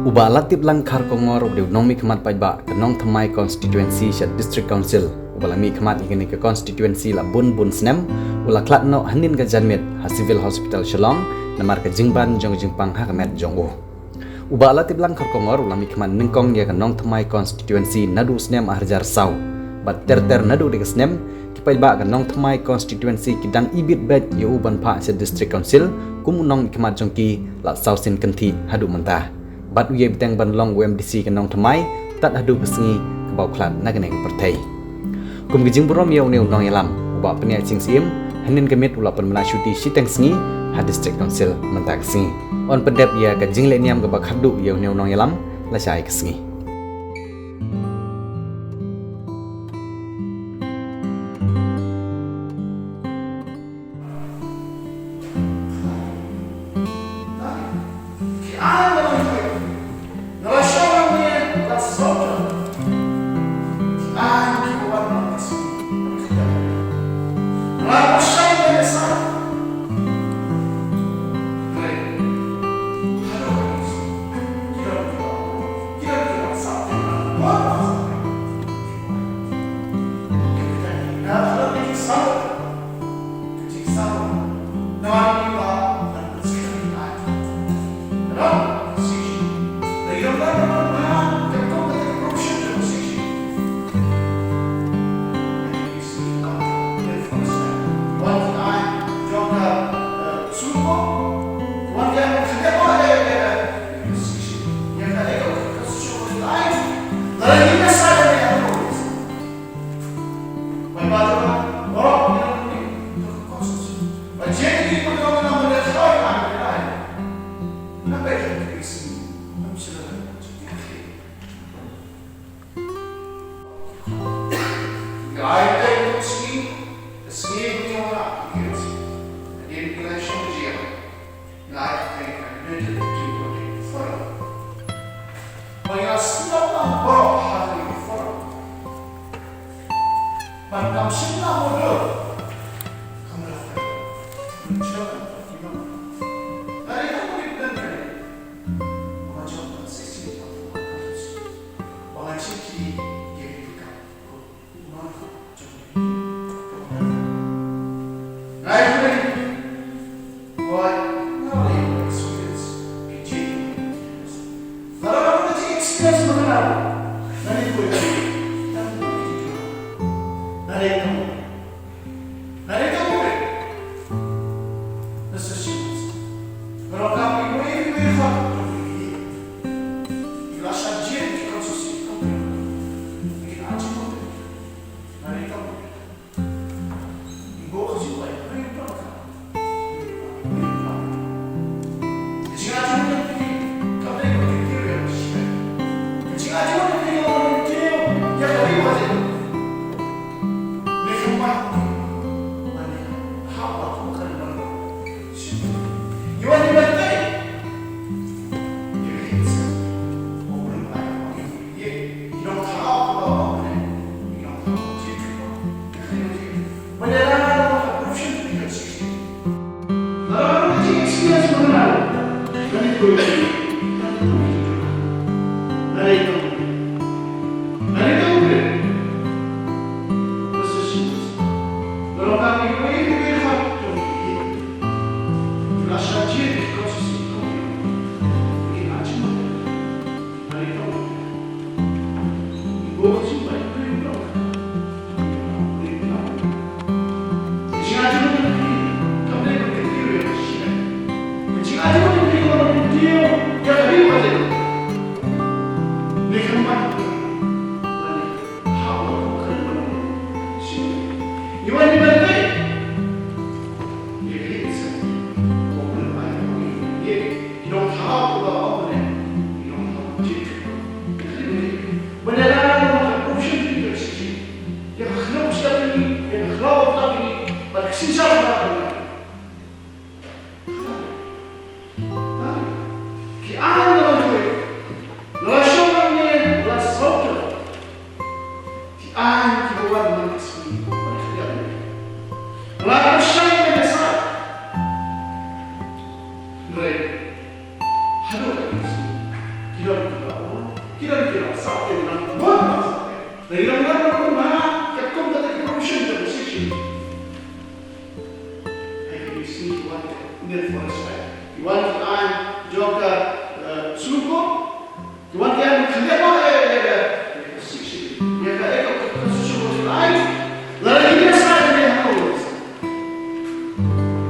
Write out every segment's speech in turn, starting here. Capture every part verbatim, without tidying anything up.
U Bah Latiplang Kharkongor, u dei u nongmihkhmat paidbah ka Nongthymmai constituency sha District Council, uba la mihkhmat ïa kane ka constituency la bun bun snem, u la khlad noh hynnin ka janmiet ha Civil Hospital Shillong, namar ka jingban jong ka jingpang ha ka met jong u. U Bah Latiplang Kharkongor u la mihkhmat nyngkong ïa ka Nongthymmai constituency naduh u snem ar hajar saw. Bad ter ter naduh de ka snem, ki paidbah ka Nongthymmai constituency ki dang ibit beit ïa u ban phah sha District Council kum u nongmihkhmat jong ki la saw sien kynthih haduh mynta. Bad u ïai bteng ban long u M D C ka Nongthymmai tad haduh ka sngi kaba u khlad na kane ka pyrthei. Kum ka jingburom ïa une u nongïalam, u Bah Pynïaid Sing Syiem, hynnin ka miet u la pynbna shuti shiteng sngi ha District Council mynta ka sngi. Yn pyndep ïa ka jinglehniam kaba khatduh ïa une u nongïalam lashai ka sngi. Ki wan ki wan ki ai jong ka, eh, sukor. Ki wan ki ai khyndiat noh ïa ka, ïa ka six schedule. Ïa ka, ïa ka constitution ki ai. Lada ki ïa sa ïa ka.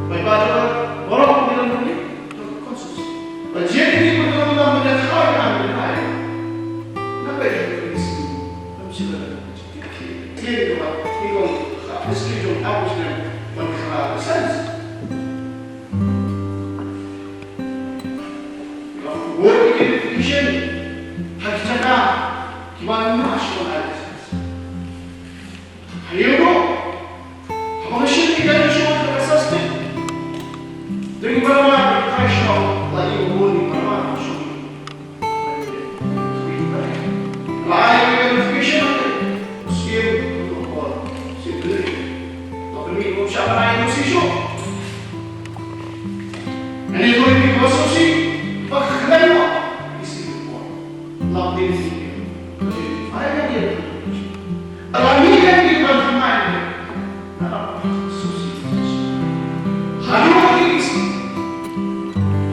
Bai ba da baroh ki wan ki constitution. Ba jia ki wan ki wan ki ai. Na ba ïa ki six schedule. Clear, clear, clear, clear, clear. Work identification ha ki jaka kiba nga shu ai. Ha ïoh haba nga shu ai ka shu ka sastik. Deng ba ma ka shu la ïoh ni ba ma shu. La ïoh ka notification. Siem ko ko. Siem ko. Ko ni ko sha ba ïoh si shu. Ani ko ni ko so si. Ba khlem mo. Isi ko. La ni si. Ai ya ya. Ala ni kan ni ban mai. Nara susi. Hanu ni isi.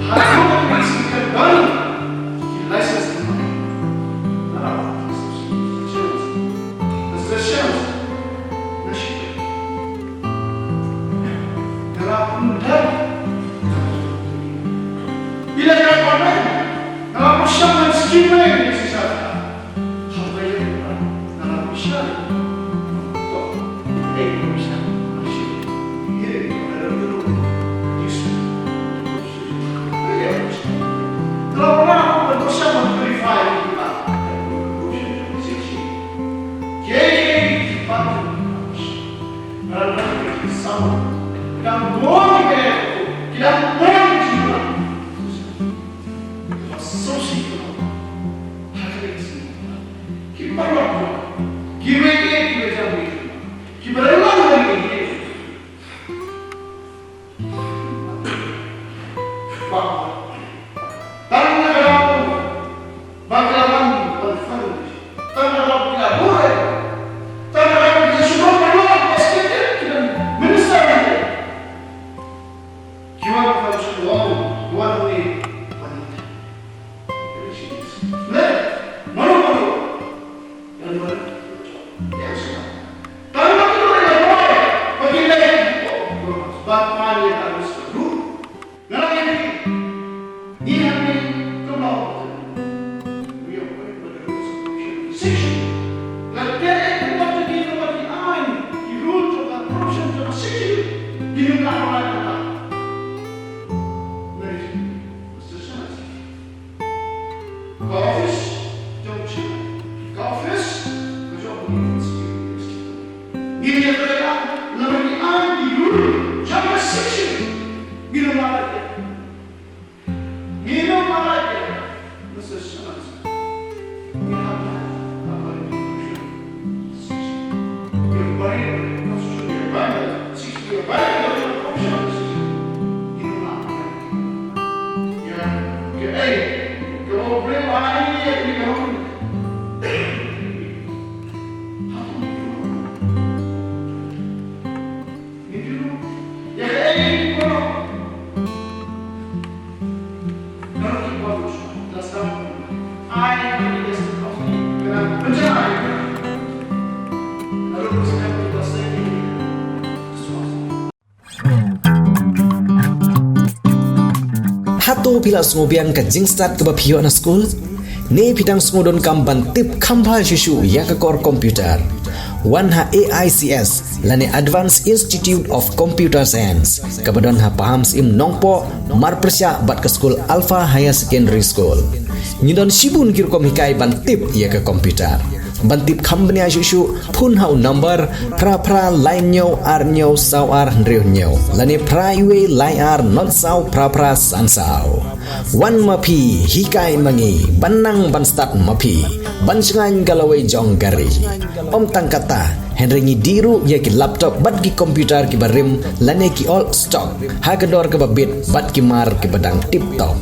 Hanu ni isi kan ban. Ki license ni. Nara susi. Chance. Nasa chance. Nashi. Nara pun dai. Bila ka pandai. Nara pasang dan skin lain di sisa. Ki paralok, ki wei, ki wei jam, ki paralok, ki wei. Ba, tang na ka daw, ba ka daw ban, ban fund, tang na ka daw ki la buh, tang na ka daw ki la shu ban, ban, ban, ban, ban, minister, ki wan ban shu wan, wan ni, wan ni. Ka office jong u Chairman. Ka office ka jong u Executive. Ngi ïa trei lang namar ngi ai ki rule jong ka section. Ngi nym lah lait ïa. Ngi nym lah lait ïa. Mister Chairman. Ngi hap lait. Hato phi la sngewbiang ka jingstad kaba phi ïoh na skul? Ne phi dang sngewdonkam ban tip kham bha shuh shuh ïa ka kor computer? Wan ha A I C S lane Advanced Institute of Computer Science kaba don ha Pahamsyiem Nongpoh, marpyrshah bad ka skul Alpha Higher Secondary School. Ngi don shibun ki rukom hikai ban tip ïa ka computer. Ban tip kham bniah shuh shuh, phone ha u number phra phra lai hynñiew ar hynñiew saw ar hynriew hynñiew lane phra wei lai ar nod saw phra phra san saw. Wan ma phi, hikai ma ngi, ban nang ban stad ma phi, ban shngaiñ ka lawei jong ka ri. Ym tang katta, hynrei ngi dih ruh ïa ki laptop bad ki computer kiba rim lane ki old stock ha ka dor kaba bit bad ki mar kiba dang tip top.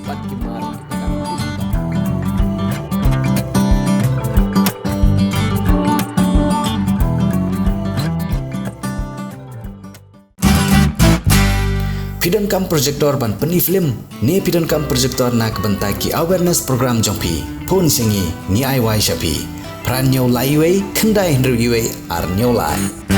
Phi don kam projector ban pyni film ne phi donkam projector na ka bynta ki awareness program jong phi, phone sha ngi, ngi ai wai sha phi. Phra hynñiew lai uwei, khyndai hynriew uwei, ar hynñiew lai.